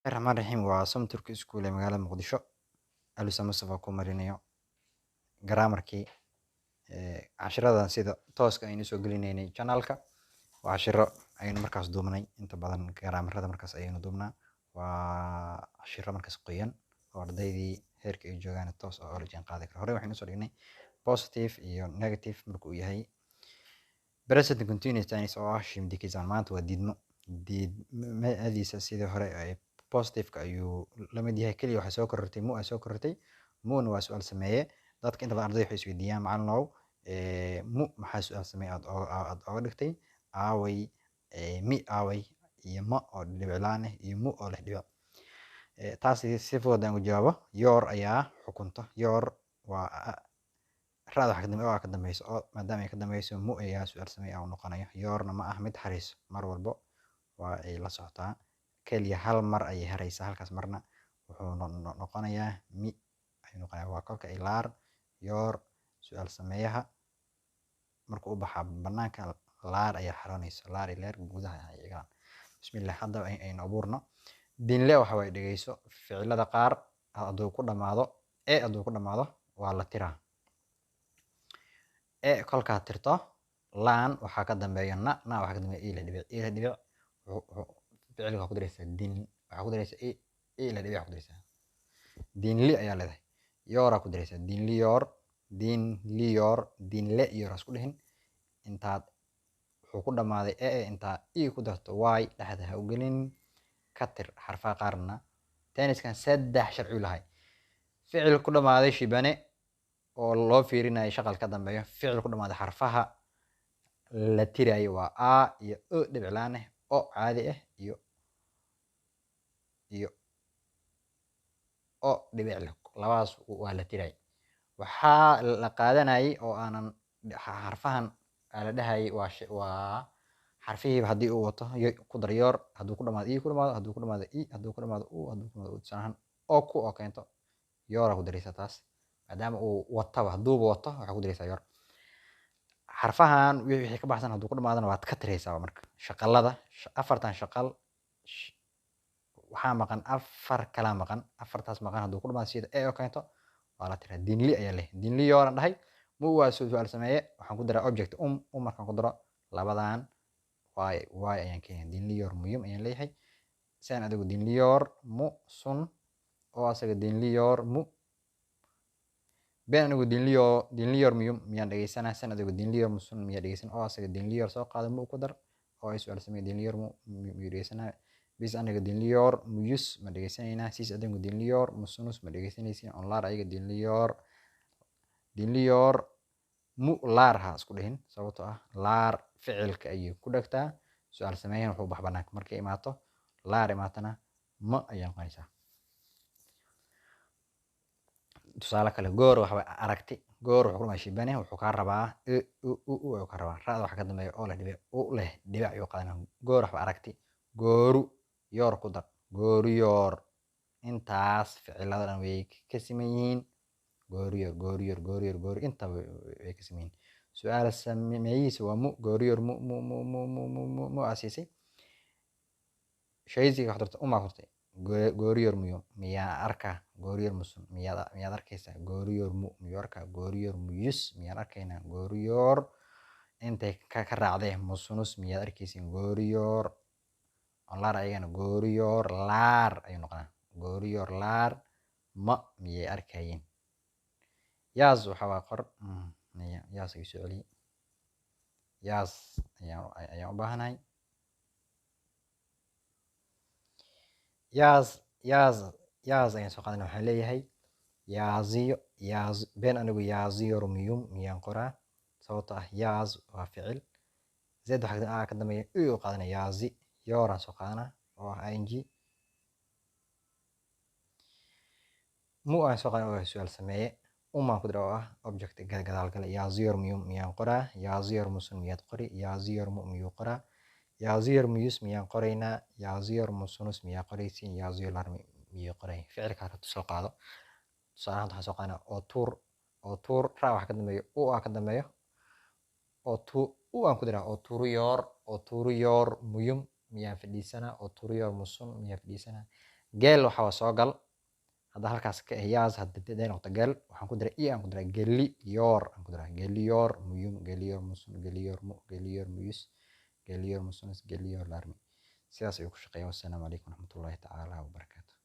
Raxmaan Raxiim. Waa Somturk School ee magaalada Muqdisho. Alusa Mustafa ku marinayo grammarkii cashiradan sida tooska aynu soo gelinaynay channelka. Waa cashiro aynu markaas duubnay, inta badan grammarada markaas ayaynu duubnaa. Waa cashiro markaas qoyan oo ardaydii heerka ay joogaan toos oo la jaan qaadi karo. Hore waxaynu soo dhignay positive iyo negative markuu yahay present continuous tense oo ah şimdiki zaman. Maanta waa diidmo. Diidmadiisa sidii hore ay positive-ka ayuu la mid yahay, keliya waxaa soo korortay mu, soo korortay muna waa su'aal sameeye. Dadka inta badan ardayda waxay isweydiiyaan: "Macallinow, mu maxaa su'aal sameeye aad ooga dhigtay? Aaway mi, aaway iyo ma oo dhibic laan ah iyo mu oo leh dhibic?" Taas si fudud aan u jawaabo: yor ayaa xukunta. Yor waa ra'da waxa ka dambeeya oo ka dambeyso, oo maadaama ay ka dambeyso mu ayaa su'aal sameeye u noqonayo. Yorna ma ah mid xariis, mar walbo waa ay la socotaa, keliya hal mar ayay haraysaa. Halkaas marna wuxuu noqonayaa mi ayuu noqonayaa. Waa kolka ay lar yor su'aal sameeyaha markuu u baxaa banaanka, lar ayaa xaroonaysa, lar iyo leer gudaha ay galaan. Bismillah, hadda aynu abuurno. Dinle waxa way dhegeyso: ficilada qaar hadduu ku dhamaado e, hadduu ku dhamaado waa la tiraa. E kolkaad tirto, laan waxaa ka dambeeya na, na waxaa ka dambeeya e leh dhibic, e leh dhibic. Ficilka waxaa ku daraysaa din, waxaa ku daraysaa e, e leh dhibic ku daraysaa. Dinli ayaa leedahay, yooraa ku daraysaa, dinliyor, dinliyor, dinle yor isku dhihin. Intaad wuxuu ku dhamaaday e, e intaa e ku darto y dhexda ha u gelin, ka tir. Xarfaha qaarna tense-kan saddex sharci u lahay: ficil ku dhamaaday shibane oo loo fiirinayo shaqal ka dambeeyo, ficil ku dhamaaday xarfaha la tirayo waa a iyo o dhibic laan ah, o caadi ah iyo o dhibic leh, labadaas waa la tiray. Waxaa la qaadanayay oo aanan xarfahan la dhahayay waa xarfihiiba haddii uu wato ku dar yor, hadduu ku dhamaado i, ku dhamaado, hadduu ku dhamaado i, hadduu ku dhamaado u, hadduu ku dhamaado u. Tusaale ahaan o ku oo keento yoora ku daraysaa taas, maadaama uu wataba. Hadduuba wato waxaa ku daraysaa yor. Xarfahan wixii ka baxsan hadduu ku dhamaadana waad ka tiraysaa. Marka shaqalada afartan shaqal waxaa maqan, afar kalaa maqan. Afartaas maqan hadduu ku dhamaado sida e oo keento waa la tiraa. Dinli ayaa leh, dinli yooran dhahay. Mu waa su'aal sameeye, waxaan ku daraa object um. Um markaan ku daro labadan y, y ayaan keenaya. Dinliyor muyum ayaan leeyahay. Sen adigu dinliyor mu sun, oo asaga dinliyor mu. Ben anigu dinliyor, dinliyor muyum miyaan dhegeysanaa? Sen adigu dinliyor musun miyaa dhegeysan? Oo asaga dinliyor soo qaado, mu ku dar, oo ay su'aal sameeye. Dinliyor mu miyuu dhegeysanaa? Biz aniga dinliyor muyus ma dhegeysanaynaa? Siz adigu dinliyor musunus ma dhegeysanaysiin? Onlar ayaga dinliyor, dinliyor mu laar ha isku dhihin, sababtoo ah laar ficilka ayay ku dhegtaa, su'aal sameeyan wuxuu bax banaanka. Markay imaato laar imaatana ma ayay noqonaysaa. Tusaale kale, goor waxa aragti. Goor wuxuu ku dhamaa shibane, wuxuu kaa rabaa e, u, u, u ayuu kaa rabaa. Ra'da waxa ka dambeeya oo leh dhibic, u leh dhibic ayuu qaadanaa. Goor waxba aragti, gooru yoor ku dar, gooriyoor. Intaas ficilada dhan way ka siman yihiin. Gooriyoor, gooriyoor, gooriyoor, goori, intaba way ka siman yihiin. Su'aal sameeyihiisa waa mu. Gooriyoor mu, mu, mu, mu, mu, mu, mu, mu aa siisay. Shaysiga wax darta umaa qortay. Gooriyoor muyo miyaa arkaa? Gooriyoor musun miyaad arkaysaa? Gooriyoor mu miyuu arkaa? Gooriyoor muyus miyaan arkaynaa? Gooriyoor intay ka raacdee musunus miyaad arkaysiin? Gooriyoor onlar ayagana gooriyoor laar ayuu noqonaa. Gooriyoor laar ma miyay arkayeen? Yaas waxa waa qor yaas ayuu soo celiyey. Yaas ayaan u baahanahay. Yaas, yaas, yaas ayaan soo qaadanaa. Waxaan leeyahay yaaziyo, yaaz. Ben anigu yaaziyor miyum miyaan qoraa? Sababtoo ah yaaz waa ficil, z waxa ka dambeeya u u qaadanaya. Yaazi yooraan soo qaadanaa oo ah ing. Mu aan soo qaadan oo su'aal sameeye, umaan ku dira oo ah object gadaal gale. Yaaziyor miyum miyaan qoraa? Yaaziyor musun miyaad qori? Yaaziyor mu miyuu qoraa? Yaaziyor miyus miyaan qoraynaa? Yaaziyor musunus miyaa qoraysiin? Yaaziyor lar miyuu qoray? Ficilka rabto soo qaado. Tusaale ahaan waxaan soo qaadanaa oo tuur, oo tuur. Ra waxa ka dambeeyo u aa ka dambeeyo, oo tu u aan ku diraa. Oo tuuriyoor, oo tuuriyoor muyum miyaan fadhiisanaa? Oo tuuriyoor musun miyaan fadhiisanaa? Gel waxa waa soo gal. Hadda halkaas ka yaz hadda noqoto gel, waxaan ku daray i aan ku daray geliyor aan ku daray geliyor muyum, geliyor musun, geliyor mu, geliyor muyus, geliyor musunuz, geliyorlar mi. Sidaas ayuu ku shaqeeyaa. Wassalaamu calaykum waraxmatullaahi tacaala wabarakaatu.